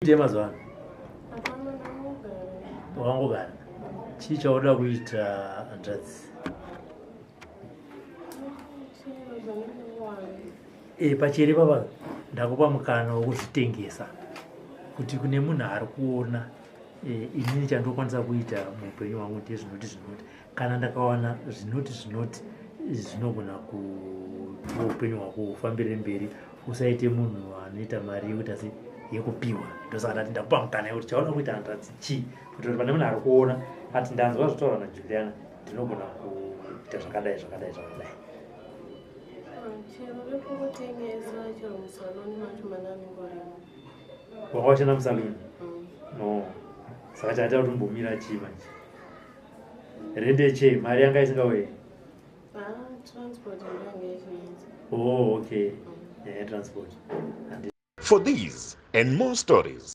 Kuite mazuva ano wakangogara, chii chauda kuita, hanzvadzi? Pachere papa ndakupa mukana wekuzvitengesa kuti kune munhu ari kuona, inini chandokwanisa kuita muupenyu hwangu ndezvinoti zvinoti, kana ndakawana zvinoti zvinoti, zvinogona kuti upenyu hwako hufambire mberi, usaite munhu anoita mari yekuita se yekupiwa. Ndosaka ndati ndakupa mukana yekuti chauda kuita, hanzvadzi, chii, kuti pane munhu ari kuona ati ndanzwa zvotaurwa naJuliana, ndinogona kuita zvakadai, zvakadai, zvakadai. Chero vekungotengesa, chero musaloni macho mana anenge arimo. Wanga washanda musaloni? No, saka chaita kuti umbomira chii manje? Rende chei? Mari yanga isingauye? Ah, transport ndo yanga ichinetsa. Oh, okay. Transport. For these and more stories,